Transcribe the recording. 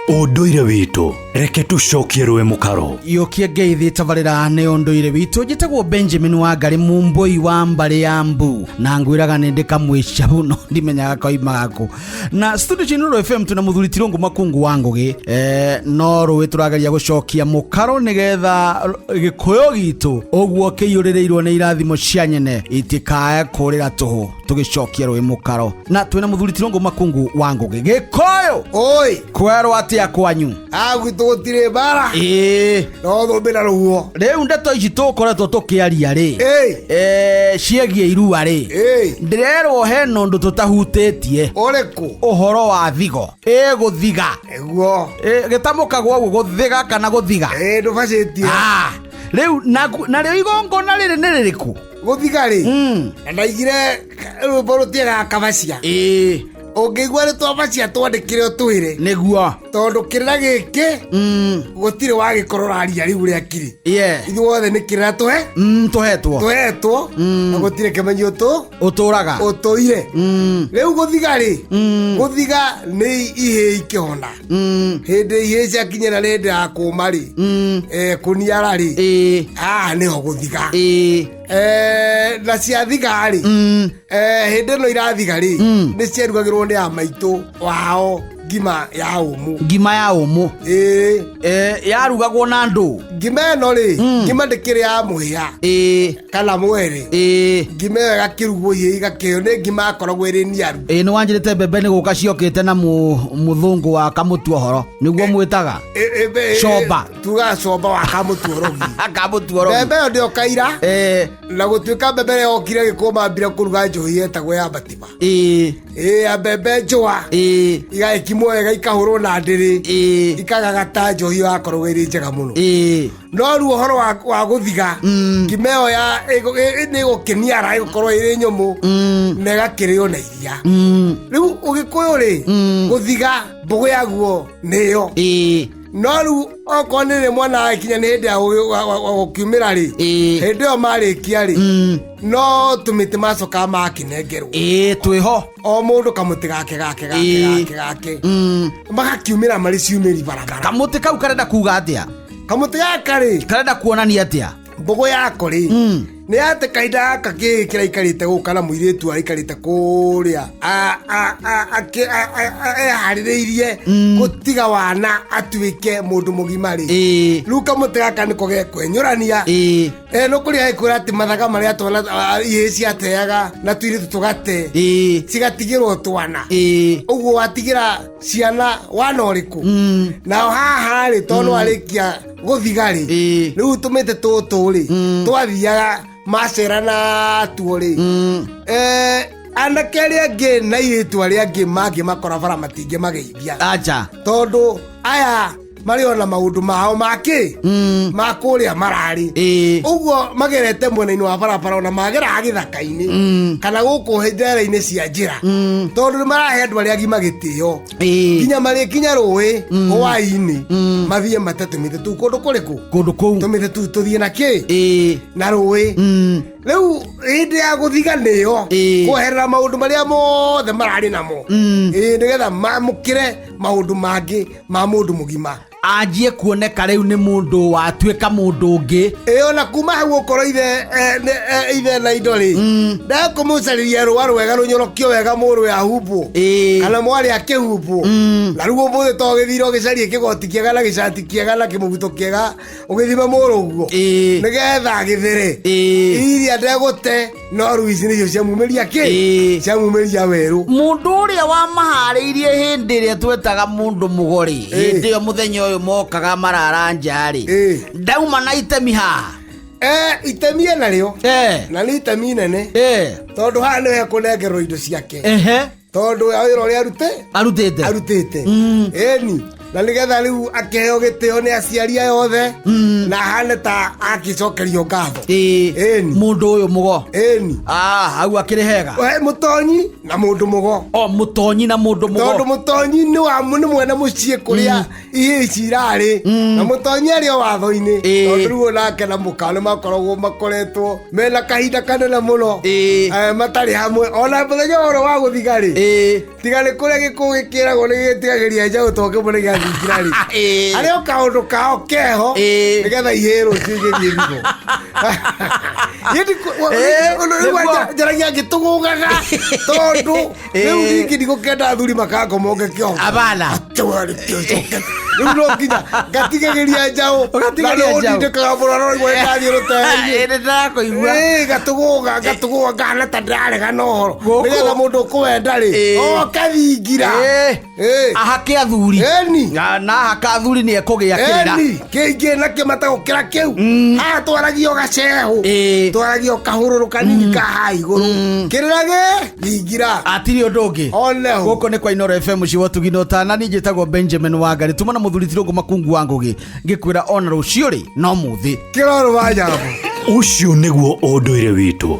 Ũndũire witũ, reke tũcokie rũĩ mũkaro. Yũkie ngeithi tabarĩra nĩ ũndũire witũ. Njĩtagwo Benjamin Wangari, Mumbũi wa mbarĩ ya Mbu, na ngwĩraga nĩ ndĩ kamwĩcabu no ndimenyaga koimaga kũ. Na studio cia Inooro FM twĩna mũthuri Tirũngũ Makungu wa Ngũgĩ. No rũĩ tũrageria gũcokia mũkaro nĩgetha gĩkũyũ gitũ ũguo kĩiyũrĩrĩirwo nĩ irathimo cia nyene itikae kũrĩra tũhũ, tũgĩcokia rũĩ mũkaro. Na twĩna mũthuri Tirũngũ Makungu wa Ngũgĩ. Gĩkũyũ Oi, kwerwo atĩa kwanyu? Haha gwitũ gũtirĩ mbara. Ĩĩ. No thũmbĩ na rũhuho. Rĩu ndeto ici tũkoretwo tũkĩaria rĩ, Ĩĩ. Ciĩgiĩ irua rĩ, Ĩĩ. ndĩrerwo hena ũndũ tũtahutĩtie. Ũrĩkũ? Ũhoro wa thigo ĩgũthiga. Nĩguo. Gĩtamũkagwo ũguo, gũthiga kana gũthiga? Ĩĩ, ndũbacĩtie. Ah, rĩu narĩo igongona rĩrĩ nĩ rĩrĩkũ? Gũthiga rĩ, na ndaigire rwĩmbo rũtiagaga kabacia. Ũngĩigua nĩ twabacia twandĩkĩre ũtwĩre. Nĩguo. Tondũ kĩrĩra gĩkĩ gũtirĩ wagĩkorwo ũraria rĩu ũrĩa kĩrĩ. Ithuothe nĩ kĩrĩra tũhe. Tũhetwo. Tũhetwo. Na gũtirĩ kĩmenyi ũtũraga. Ũtũire. Rĩu gũthiga rĩ, gũthiga nĩ ihĩĩ ikĩhona. Hĩndĩ ihĩĩ ciakinyĩra hĩndĩ ya kũma rĩ, kũniara rĩ, haha nĩho gũthiga. Na ciathiga rĩ, hĩndĩ ĩno irathiga rĩ, nĩ ciarugagĩrwo nĩ a maitũ wao ngima ya ũmũ. Ngima ya ũmũ. Ĩĩ. Yarugagwo na ndũ? Ngima ĩno rĩ, ngima ndĩkĩrĩ ya mũhĩa. Kana mwere. Ngima ĩyo ĩgakĩrugwo ihĩĩ igakĩheo, nĩ ngima yakoragwo ĩrĩ niaru. Ĩĩ, nĩ wanjĩrĩte mbembe nĩ gũka ciokĩte na mũthũngũ wa kamũtuohoro, nĩguo mwĩtaga? Comba. Tugaga comba wa kamũtuorogi. Kamũtuorogi. Mbembe ĩyo ndĩoka ira. Na gũtuĩka mbembe ĩrĩa yokire gĩkũyũ mambire kũruga njohi yetagwo ya matiba. Ĩĩ, ya mbembe njũa. Igagĩkimwo wega ikahũrwo na ndĩrĩ. Ikagagata, njohi ĩyo yakoragwo ĩrĩ njega mũno. No rĩu ũhoro wa gũthiga, ngima ĩyo ya nĩ ĩgũkĩniara, ĩgũkorwo ĩrĩ nyũmũ na ĩgakĩrĩo na iria. Rĩu ũgĩkũyũ rĩ, gũthiga mbũgũ yaguo nĩyo. No rĩu okorwo nĩ rĩ mwana agĩkinya nĩ hĩndĩ ya gũkiumĩra rĩ, hĩndĩ ĩyo marĩkia rĩ, no tũmĩtĩ macokaga makĩnengerwo. Ĩĩ, twĩho. O mũndũ kamũtĩ gake gake gake gake gake. Magakiumĩra marĩ ciumĩri barabara. Kamũtĩ kau karenda kuga atĩa? Kamũtĩ gaka rĩ, karenda kuonania atĩa? Mbũgũ yako rĩ, nĩ atĩ kahinda gaka kĩĩ kĩraikarĩte gũkũ kana mũirĩtu araikarĩte kũrĩa eharĩrĩirie gũtiga wana atuĩke mũndũ mũgima rĩ, rĩu kamũtĩ gaka nĩko gekwenyũrania. No kũrĩa ĩkwĩra atĩ mathaga marĩa twana ihĩĩ ciateaga na tũirĩtu tũgate, cigatigĩrwo twana. Ũguo watigĩra ciana wana ũrĩkũ? Nao haha rĩ, tondũ warĩkia gũthiga rĩ, rĩu tũmĩte tũtũ rĩ, twathiaga macera na tuo rĩ, anake arĩa angĩ na airĩtu arĩa angĩ mangĩ makora bara matingĩmageithia. Acha. Tondũ aya marĩ ona maũndũ mao makĩ ma kũrĩa mararĩ. Ũguo magerete mwena-inĩ wa barabara, ona mageraga gĩthaka-inĩ kana gũkũ ndera-inĩ cia njĩra, tondũ nĩ marahe andũ arĩa agima gĩtĩo. Nginya marĩkinya rũĩ hwaĩ-inĩ, mathiĩ mate tũmĩtĩ tũu kũndũ kũrĩkũ? Kũndũ kũu. Tũmĩtĩ tũu tũthiĩ na kĩ? Na rũĩ. Rĩu hĩndĩ ya gũthiga nĩyo kweherera maũndũ marĩa mothe mararĩ namo. Nĩgetha mamũkĩre maũndũ mangĩ ma mũndũ mũgima. Anjie kuoneka rĩu nĩ mũndũ watuĩka mũndũ ũngĩ. Ĩĩ, ona kuma hau ũkorwo ithe na indo rĩ, ndekũmũcarĩria rũa rwega rũnyorokio wega, mũrũ ahumbwo kana mwarĩ akĩhumbwo. Na rĩu ũmũthĩ to ũgĩthire ũgĩcarie kĩgoti kĩega na gĩcati kĩega na kĩmũbuto kĩega, ũgĩthime mũrũ ũguo nĩgetha gĩthere. Iria ndegũte, no rĩu ici nĩcio ciamumĩria kĩ? Ciamumĩria werũ. Mũndũ ũrĩa wamaharĩirie hĩndĩ ĩrĩa twetaga mũndũ mũgori, hĩndĩ ĩyo mũthenya ũyũ mokaga marara nja rĩ, ndauma na itemi haha. Itemi ena rĩo. Na nĩ itemi inene. Tondũ haha nĩwe ekũnengerwo indo ciake. Tondũ wĩra ũrĩa arutĩte. Arutĩte. Ĩni. Na nĩgetha rĩu akĩheo gĩtĩo nĩ aciari aya othe, na ahane ta akĩcokerio ngatho. Ĩni. Mũndũ ũyũ mũgo. Ĩni. Ah, hau akĩrĩ hega. We, mũtonyi na mũndũ mũgo. O mũtonyi na mũndũ mũgo. Tondũ mũtonyi nĩ wa nĩ mwene mũciĩ kũrĩa ihĩĩ ici irarĩ, na mũtonyi arĩ o watho-inĩ. Tondũ rĩu onake na mũka nĩ makoragwo makoretwo mena kahinda kanene mũno matarĩ hamwe, ona mũthenya ũrĩa wa gũthiga rĩ, tiga nĩ kũrĩa gĩkũyũ gĩkĩragwo nĩ gĩtigagĩria njaũ, tondũ kĩmwe nĩ gĩathiĩ. thingira rĩ, Ĩĩ. arĩ o kaũndũ kao keho, Ĩĩ. nĩgetha ihĩĩ rũciũ igĩthiĩ thigo. Ĩĩ, nĩguo. Njaragia ngĩtũgũgaga tondũ rĩu Ĩĩ. ningĩ ndigũkenda athuri makangomonge kĩongo. Abana. Rĩu no nginya ngatigagĩria njaũ. Ũgatigĩria Na njaũ. nĩũndindĩkaga mũno no igua ndathiĩ rũtere-inĩ. Ĩĩ, nĩndĩrakũigua. Ĩĩ, gatũgũga gatũgũga ngahana ta ndĩrarega na ũhoro, Gũkũ. nĩgetha mũndũ ũkũwenda rĩ, Ĩĩ. oke thingira. Ĩĩ. Ĩĩ. Ahake athuri. Ĩni. Na ahaka athuri nĩ ekũgĩa kĩrĩra. Ĩni kĩingĩ na kĩmata gũkĩra kĩu. Haha twaragio gacehũ, Ĩĩ. twaragio kahũrũrũ kanini ka haha igũrũ, kĩrĩra gĩ thingira. Atirĩ ũndũ ũngĩ. Oneho. Gũkũ nĩ kwa Inoro FM, mũciĩ wa ũtugi na ũtana. Niĩ njĩtagwo Benjamin Wangari, tuma na mũthuri Tirũngũ Makungu wa Ngũgĩ, ngĩkwĩra ona rũciũ rĩ no mũthĩ. Kĩrorũ wa nyambo. Ũcio nĩguo ũndũire witũ.